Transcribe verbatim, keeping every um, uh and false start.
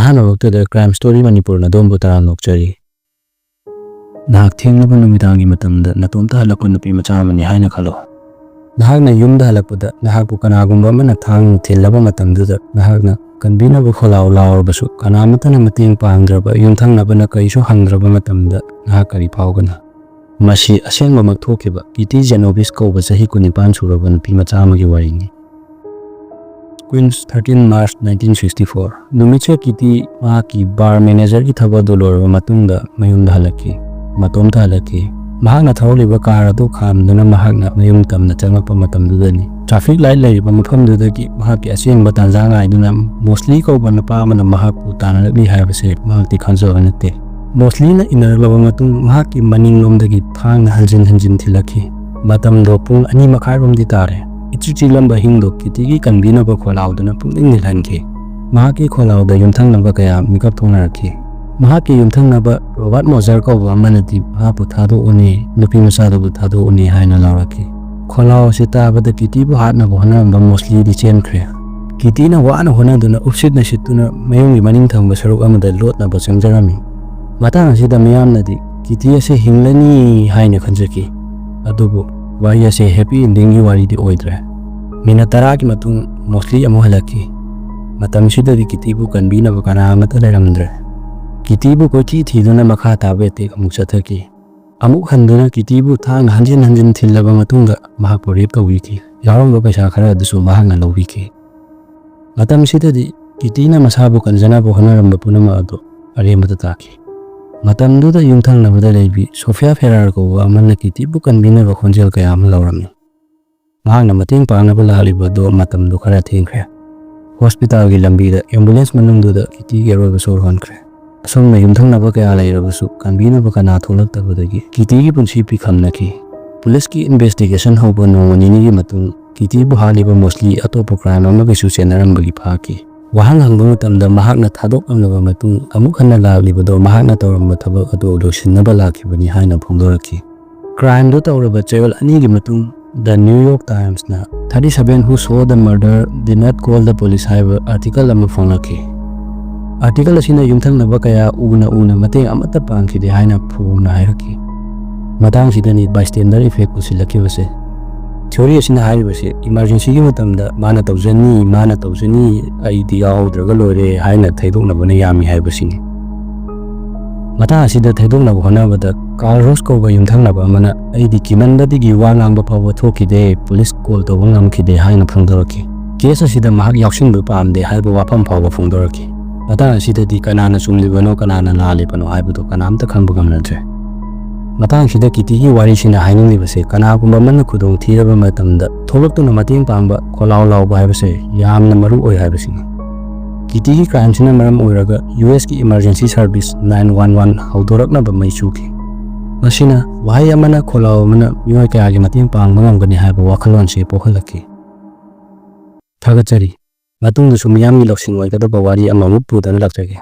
ꯑꯍꯥꯟꯕꯃꯛꯇꯗ Crime Story ꯃꯅꯤꯄꯨꯔꯅ ꯑꯗꯣꯝꯕꯨ ꯇꯔꯥꯝꯅ ꯑꯣꯛꯆꯔꯤ꯫ ꯅꯍꯥꯛ ꯊꯦꯡꯂꯕ ꯅꯨꯃꯤꯗꯥꯡꯒꯤ ꯃꯇꯝꯗ ꯅꯇꯣꯝꯇ ꯍꯜꯂꯛꯄ ꯅꯨꯄꯤ ꯃꯆꯥ ꯑꯃꯅꯤ ꯍꯥꯏꯅ ꯈꯜꯂꯣ꯫ ꯅꯍꯥꯛꯅ ꯌꯨꯝꯗ ꯍꯜꯂꯛꯄꯗ ꯅꯍꯥꯛꯄꯨ ꯀꯅꯥꯒꯨꯝꯕ ꯑꯃꯅ ꯊꯥꯡꯅ ꯊꯤꯜꯂꯕ ꯃꯇꯝꯗꯨꯗ ꯅꯍꯥꯛꯅ ꯀꯟꯕꯤꯅꯕ ꯈꯣꯜꯂꯥꯎ ꯂꯥꯎꯔꯕꯁꯨ ꯀꯅꯥꯃꯠꯇꯅ ꯃꯇꯦꯡ ꯄꯥꯡꯗ꯭ꯔꯕ, ꯌꯨꯝꯊꯪꯅꯕꯅ ꯀꯔꯤꯁꯨ ꯍꯪꯗ꯭ꯔꯕ ꯃꯇꯝꯗ ꯅꯍꯥꯛ ꯀꯔꯤ ꯐꯥꯎꯒꯅꯤ? ꯃꯁꯤ ꯑꯁꯦꯡꯕꯃꯛ ꯊꯣꯛꯈꯤꯕ ꯀꯤꯇꯤ ꯖꯦꯅꯣꯕꯤꯁ ꯀꯧꯕ ꯆꯍꯤ ꯀꯨꯟꯅꯤꯄꯥꯟ ꯁꯨꯔꯕ ꯅꯨꯄꯤ ꯃꯆꯥ ꯑꯃꯒꯤ ꯋꯥꯔꯤꯅꯤ꯫ Queens, thirteen March nineteen sixty-four꯫ ꯅꯨꯃꯤꯠꯁꯦ ꯀꯤꯇꯤ ꯃꯍꯥꯛꯀꯤ ꯕꯥꯔ ꯃꯦꯅꯦꯖꯔꯒꯤ ꯊꯕꯛ ꯑꯗꯨ ꯂꯣꯏꯔꯕ ꯃꯇꯨꯡꯗ ꯃꯌꯨꯝꯗ ꯍꯜꯂꯛꯈꯤ꯫ ꯃꯇꯣꯝꯇ ꯍꯜꯂꯛꯈꯤ꯫ ꯃꯍꯥꯛꯅ ꯊꯧꯔꯤꯕ ꯀꯥꯔ ꯑꯗꯨ ꯈꯥꯝꯗꯨꯅ ꯃꯍꯥꯛꯅ ꯃꯌꯨꯝ ꯇꯝꯅ ꯆꯪꯂꯛꯄ ꯃꯇꯝꯗꯨꯗꯅꯤ꯫ ꯇ꯭ꯔꯥꯐꯤꯛ ꯂꯥꯏꯠ ꯂꯩꯔꯤꯕ ꯃꯐꯝꯗꯨꯗꯒꯤ ꯃꯍꯥꯛꯀꯤ ꯑꯁꯦꯡꯕ ꯇꯥꯟꯖꯥ ꯉꯥꯏꯗꯨꯅ ꯃꯣꯁꯂꯤ ꯀꯧꯕ ꯅꯨꯄꯥ ꯑꯃꯅ ꯃꯍꯥꯛꯄꯨ ꯇꯥꯟꯅꯔꯛꯂꯤ ꯍꯥꯏꯕꯁꯦ ꯃꯍꯥꯛꯇꯤ ꯈꯪꯖꯕ ꯅꯠꯇꯦ꯫ ꯃꯣꯁꯂꯤꯅ ꯏꯟꯅꯔꯛꯂꯕ ꯃꯇꯨꯡ ꯃꯍꯥꯛꯀꯤ ꯃꯅꯤꯡꯂꯣꯝꯗꯒꯤ ꯊꯥꯡꯅ ꯍꯟꯖꯤꯟ ꯍꯟꯖꯤꯟ ꯊꯤꯜꯂꯛꯈꯤ꯫ ꯃꯇꯝꯗꯣ ꯄꯨꯡ ꯑꯅꯤ ꯃꯈꯥꯏꯔꯣꯝꯗꯤ ꯇꯥꯔꯦ꯫ ꯏꯆꯤꯛ ꯆꯤꯛꯂꯝꯕ ꯍꯤꯡꯗꯣ ꯀꯤꯇꯤꯒꯤ ꯀꯟꯕꯤꯅꯕ ꯈꯣꯜꯂꯥꯎꯗꯨꯅ ꯄꯨꯛꯅꯤꯡ ꯅꯤꯜꯍꯟꯈꯤ꯫ ꯃꯍꯥꯛꯀꯤ ꯈꯣꯜꯂꯥꯎꯗ ꯌꯨꯝꯊꯪꯅꯕ ꯀꯌꯥ ꯃꯤꯀꯞ ꯊꯣꯛꯅꯔꯛꯈꯤ꯫ ꯃꯍꯥꯛꯀꯤ ꯌꯨꯝꯊꯪꯅꯕ ꯔꯣꯕꯥꯔꯠ ꯃꯣꯖꯔ ꯀꯧꯕ ꯑꯃꯅꯗꯤ ꯃꯍꯥꯛꯄꯨ ꯊꯥꯗꯣꯛꯎꯅꯤ, ꯅꯨꯄꯤ ꯃꯆꯥꯗꯨꯕꯨ ꯊꯥꯗꯣꯛꯎꯅꯤ ꯍꯥꯏꯅ ꯂꯥꯎꯔꯛꯈꯤ꯫ ꯈꯣꯜꯂꯥꯎ ꯑꯁꯤ ꯇꯥꯕꯗ ꯀꯤꯇꯤꯕꯨ ꯍꯥꯠꯅꯕ ꯍꯣꯠꯅꯔꯝꯕ ꯃꯣꯁꯂꯤꯗꯤ ꯆꯦꯟꯈ꯭ꯔꯦ꯫ ꯀꯤꯇꯤꯅ ꯋꯥꯅ ꯍꯣꯠꯅꯗꯨꯅ ꯎꯞꯁꯤꯠ ꯅꯩꯁꯤꯠꯇꯨꯅ ꯃꯌꯨꯝꯒꯤ ꯃꯅꯤꯡ ꯊꯪꯕ ꯁꯔꯨꯛ ꯑꯃꯗ ꯂꯣꯠꯅꯕ ꯆꯪꯖꯔꯝꯃꯤ꯫ ꯃꯇꯥꯡ ꯑꯁꯤꯗ ꯃꯤꯌꯥꯝꯅꯗꯤ ꯀꯤꯇꯤ ꯑꯁꯤ ꯍꯤꯡꯂꯅꯤ ꯍꯥꯏꯅ ꯈꯟꯖꯈꯤ꯫ ꯑꯗꯨꯕꯨ ꯋꯥꯔꯤ ꯑꯁꯤ ꯍꯦꯄꯤ ꯑꯦꯟꯗꯤꯡꯒꯤ ꯋꯥꯔꯤꯗꯤ ꯑꯣꯏꯗ꯭ꯔꯦ꯫ ꯃꯤꯅꯠ ꯇꯔꯥꯒꯤ ꯃꯇꯨꯡ ꯃꯣꯁꯂꯤ ꯑꯃꯨꯛ ꯍꯜꯂꯛꯈꯤ꯫ ꯃꯇꯝꯁꯤꯗꯗꯤ ꯀꯤꯇꯤꯕꯨ ꯀꯟꯕꯤꯅꯕ ꯀꯅꯥ ꯑꯃꯠꯇ ꯂꯩꯔꯝꯗ꯭ꯔꯦ꯫ ꯀꯤꯇꯤꯕꯨ ꯀꯣꯏꯊꯤ ꯊꯤꯗꯨꯅ ꯃꯈꯥ ꯇꯥꯕ ꯑꯦꯇꯦꯛ ꯑꯃꯨꯛ ꯆꯠꯊꯈꯤ꯫ ꯑꯃꯨꯛ ꯍꯟꯗꯨꯅ ꯀꯤꯇꯤꯕꯨ ꯊꯥꯡꯅ ꯍꯟꯖꯤꯟ ꯍꯟꯖꯤꯟ ꯊꯤꯜꯂꯕ ꯃꯇꯨꯡꯗ ꯃꯍꯥꯛꯄꯨ ꯔꯦꯞ ꯇꯧꯕꯤꯈꯤ꯫ ꯌꯥꯎꯔꯝꯕ ꯄꯩꯁꯥ ꯈꯔ ꯑꯗꯨꯁꯨ ꯃꯍꯥꯛꯅ ꯂꯧꯕꯤꯈꯤ꯫ ꯃꯇꯝꯁꯤꯗꯗꯤ ꯀꯤꯇꯤꯅ ꯃꯁꯥꯕꯨ ꯀꯟꯖꯅꯕ ꯍꯣꯠꯅꯔꯝꯕ ꯄꯨꯝꯅꯃꯛ ꯑꯗꯨ ꯑꯔꯦꯝꯕꯗ ꯇꯥꯈꯤ꯫ ꯃꯇꯝꯗꯨꯗ ꯌꯨꯝꯊꯪꯅꯕꯗ ꯂꯩꯕꯤ ꯁꯣꯐꯤꯌꯥ ꯐꯦꯔꯥꯔ ꯀꯧꯕ ꯑꯃꯅ ꯀꯤꯇꯤꯕꯨ ꯀꯟꯕꯤꯅꯕ ꯈꯣꯟꯖꯦꯜ ꯀꯌꯥ ꯑꯃ ꯂꯧꯔꯝꯃꯤ꯫ ꯃꯍꯥꯛꯅ ꯃꯇꯦꯡ ꯄꯥꯡꯅꯕ ꯂꯥꯛꯂꯤꯕꯗꯨ ꯃꯇꯝꯗꯨ ꯈꯔ ꯊꯦꯡꯈ꯭ꯔꯦ꯫ ꯍꯣꯁꯄꯤꯇꯥꯜꯒꯤ ꯂꯝꯕꯤꯗ ꯑꯦꯝꯕꯨꯂꯦꯟꯁ ꯃꯅꯨꯡꯗꯨꯗ ꯀꯤꯇꯤꯒꯤ ꯑꯔꯣꯏꯕ ꯁꯣꯔ ꯍꯣꯟꯈ꯭ꯔꯦ꯫ ꯑꯁꯨꯝꯅ ꯌꯨꯝꯊꯪꯅꯕ ꯀꯌꯥ ꯂꯩꯔꯕꯁꯨ ꯀꯟꯕꯤꯅꯕ ꯀꯅꯥ ꯊꯣꯛꯂꯛꯇꯕꯗꯒꯤ ꯀꯤꯇꯤꯒꯤ ꯄꯨꯟꯁꯤ ꯄꯤꯈꯝꯅꯈꯤ꯫ ꯄꯨꯂꯤꯁꯀꯤ ꯏꯟꯚꯦꯁꯇꯤꯒꯦꯁꯟ ꯍꯧꯕ ꯅꯣꯡꯃ ꯅꯤꯅꯤꯒꯤ ꯃꯇꯨꯡ ꯀꯤꯇꯤꯕꯨ ꯍꯥꯠꯂꯤꯕ ꯃꯣꯁꯂꯤ ꯑꯇꯣꯞꯄ ꯀ꯭ꯔꯥꯏꯝ ꯑꯃꯒꯤꯁꯨ ꯆꯦꯟꯅꯔꯝꯕꯒꯤ ꯐꯥꯈꯤ꯫ ꯋꯥꯍꯪ ꯍꯪꯕ ꯃꯇꯝꯗ ꯃꯍꯥꯛꯅ ꯊꯥꯗꯣꯛꯂꯝꯂꯕ ꯃꯇꯨꯡ ꯑꯃꯨꯛ ꯍꯟꯅ ꯂꯥꯛꯂꯤꯕꯗꯣ ꯃꯍꯥꯛꯅ ꯇꯧꯔꯝꯕ ꯊꯕꯛ ꯑꯗꯨ ꯂꯣꯏꯁꯤꯟꯅꯕ ꯂꯥꯛꯈꯤꯕꯅꯤ ꯍꯥꯏꯅ ꯐꯣꯡꯗꯣꯔꯛꯈꯤ꯫ ꯀ꯭ꯔꯥꯏꯝꯗꯨ ꯇꯧꯔꯕ ꯆꯌꯣꯜ ꯑꯅꯤꯒꯤ ꯃꯇꯨꯡ The New York Timesꯅ "Thirty-seven who saw the murder did not call the police" ꯍꯥꯏꯕ ꯑꯥꯔꯇꯤꯀꯜ ꯑꯃ ꯐꯣꯡꯂꯛꯈꯤ꯫ ꯑꯥꯔꯇꯤꯀꯜ ꯑꯁꯤꯅ ꯌꯨꯝꯊꯪꯅꯕ ꯀꯌꯥ ꯎꯅ ꯎꯅ ꯃꯇꯦꯡ ꯑꯃꯠꯇ ꯄꯥꯡꯈꯤꯗꯦ ꯍꯥꯏꯅ ꯐꯣꯡꯅ ꯍꯥꯏꯔꯛꯈꯤ꯫ ꯃꯇꯥꯡꯁꯤꯗꯅꯤ bystander effect ꯄꯨꯁꯤꯜꯂꯛꯈꯤꯕꯁꯦ꯫ Theory ꯑꯁꯤꯅ ꯍꯥꯏꯔꯤꯕꯁꯤ emergencyꯒꯤ ꯃꯇꯝꯗ ꯃꯥꯅ ꯇꯧꯖꯅꯤ, ꯃꯥꯅ ꯇꯧꯖꯅꯤ, ꯑꯩꯗꯤ ꯌꯥꯎꯍꯧꯗ꯭ꯔꯒ ꯂꯣꯏꯔꯦ ꯍꯥꯏꯅ ꯊꯩꯗꯣꯛꯅꯕꯅ ꯌꯥꯝꯃꯤ ꯍꯥꯏꯕꯁꯤꯅꯤ꯫ ꯃꯇꯥꯡ ꯑꯁꯤꯗ ꯊꯩꯗꯣꯛꯅꯕ ꯍꯣꯠꯅꯕꯗ ꯀꯥꯔꯜ ꯔꯣꯁ ꯀꯧꯕ ꯌꯨꯝꯊꯪꯅꯕ ꯑꯃꯅ ꯑꯩꯗꯤ ꯀꯤꯃꯟꯕꯗꯒꯤ ꯋꯥ ꯉꯥꯡꯕ ꯐꯥꯎꯕ ꯊꯣꯛꯈꯤꯗꯦ, ꯄꯨꯂꯤꯁ ꯀꯣꯜ ꯇꯧꯕ ꯉꯝꯈꯤꯗꯦ ꯍꯥꯏꯅ ꯐꯣꯡꯗꯣꯔꯛꯈꯤ꯫ ꯀꯦꯁ ꯑꯁꯤꯗ ꯃꯍꯥꯛ ꯌꯥꯎꯁꯤꯟꯕ ꯄꯥꯝꯗꯦ ꯍꯥꯏꯕ ꯋꯥꯐꯝ ꯐꯥꯎꯕ ꯐꯣꯡꯗꯣꯔꯛꯈꯤ꯫ ꯃꯇꯥꯡ ꯑꯁꯤꯗꯗꯤ ꯀꯅꯥꯅ ꯆꯨꯝꯂꯤꯕꯅꯣ ꯀꯅꯥꯅ ꯂꯥꯜꯂꯤꯕꯅꯣ ꯍꯥꯏꯕꯗꯨ ꯀꯅꯥꯝꯇ ꯈꯪꯕ ꯉꯝꯅꯗ꯭ꯔꯦ꯫ ꯃꯇꯥꯡꯁꯤꯗ ꯀꯤꯇꯤꯒꯤ ꯋꯥꯔꯤꯁꯤꯅ ꯍꯥꯏꯅꯤꯡꯂꯤꯕꯁꯦ, ꯀꯅꯥꯒꯨꯝꯕ ꯑꯃꯅ ꯈꯨꯗꯣꯡ ꯊꯤꯔꯕ ꯃꯇꯝꯗ ꯊꯣꯛꯂꯛꯇꯨꯅ ꯃꯇꯦꯡ ꯄꯥꯡꯕ, ꯈꯣꯜꯂꯥꯎ ꯂꯥꯎꯕ ꯍꯥꯏꯕꯁꯦ ꯌꯥꯝꯅ ꯃꯔꯨ ꯑꯣꯏ ꯍꯥꯏꯕꯁꯤꯅꯤ꯫ ꯀꯤꯇꯤꯒꯤ crimeꯁꯤꯅ ꯃꯔꯝ ꯑꯣꯏꯔꯒ USꯀꯤ emergency service nine one one ꯍꯧꯗꯣꯔꯛꯅꯕ ꯃꯩ ꯆꯨꯈꯤ꯫ ꯃꯁꯤꯅ ꯋꯥꯍꯩ ꯑꯃꯅ ꯈꯣꯜꯂꯥꯎ ꯑꯃꯅ ꯃꯤꯑꯣꯏ ꯀꯌꯥꯒꯤ ꯃꯇꯦꯡ ꯄꯥꯡꯕ ꯉꯝꯒꯅꯤ ꯍꯥꯏꯕ ꯋꯥꯈꯜꯂꯣꯟꯁꯤ ꯄꯣꯛꯍꯜꯂꯛꯈꯤ꯫ ꯊꯥꯒꯠꯆꯔꯤ꯫ ꯃꯇꯨꯡꯗꯁꯨ ꯃꯤꯌꯥꯝꯒꯤ ꯂꯧꯁꯤꯡ ꯑꯣꯏꯒꯗꯕ ꯋꯥꯔꯤ ꯑꯃꯃꯨꯛ ꯄꯨꯗꯨꯅ ꯂꯥꯛꯆꯒꯦ꯫